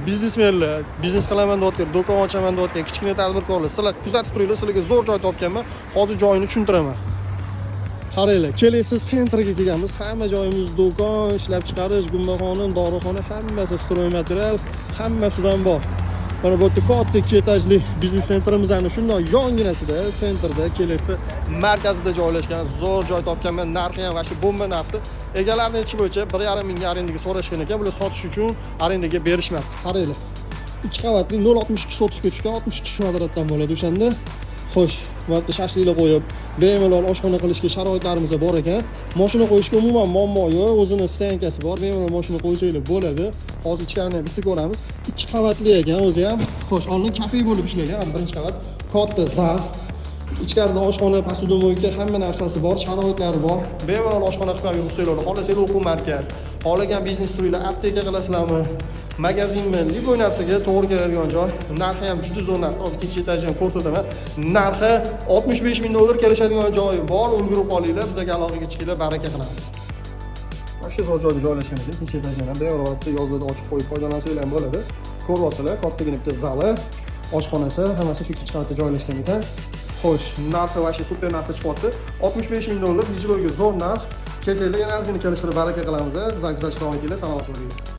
Biznesmenlar, biznes qilaman deyotgan, do'kon ochaman deyotgan kichkina tadbirkorlar, sizlar kuzatib turinglar, sizlarga zo'r joy topganman. Hozir joyini tushuntiraman. Qaranglar, kelasi центр ga kelganmiz. Hamma joyimiz do'kon, ishlab chiqarish, gumbaxona, dorixona, hammasi стройматериал, hammasidan bor. Mana bu yerda katta ikki etajli biznes центр imizni shundoq yonginasida, центр da, kelasi markazida joylashgan zo'r joy topganman. Narxi ham вообще bomba narxda. Egalarini aytishi bo'yicha 1,5 mingga arendaga so'rashgan ekan, bular sotish uchun arendaga berishmabdi. Qaranglar. Ikki qavatli, 0,62 sotixga tushgan, 62 kvadratdan bo'ladi o'shanda. Xo'sh, bu yerda shashliklar qo'yib, bemalol oshxona qilishga sharoitlarimiz bor ekan. Mashina qo'yishga umuman muammo yo'q, o'zini стоянка si bor, bemalol mashina qo'ysanglar bo'ladi. Hozir ichkarini ham bitta ko'ramiz. Ikki qavatli ekan o'zi ham. Xo'sh, oldin kafe bo'lib ishlagan, birinchi qavat katta zal. Ichkarida oshxona, посудомойка, hamma narsasi bor, sharoitlari bor. Bemalol oshxona qilib ham yursanglar, xohlasanglar o'quv markaz, xohlagan biznes turinglar, apteka qilasizlarmi, magazinmi, любой narsaga to'g'ri keladigan joy. Narxi ham juda zo'r narx. Hozir ikkinchi etajni ham ko'rsataman. Narxi 65 ming dollar, kelishadigan joyi bor. Ulgurib qolinglar, bizga aloqaga chiqinglar, baraka qilamiz. Mana shu zo'r joyda joylashgan ekan, ikkinchi etajni ham bemalol yozlarda ochib qo'yib foydalansanglar ham bo'ladi. Ko'ryapsizlar, kattagina bitta zali, oshxonasi, hammasi shu ikkinchi qavatda joylashgan ekan. Xo'sh, narxi вообще super narxda chiqyapti. 65 ming dollar, нежилой ga zo'r narx. Kelsanglar, yana ozgina kelishtirib baraka qilamiz. Kuzatishda davom etinglar, salomat bo'linglar.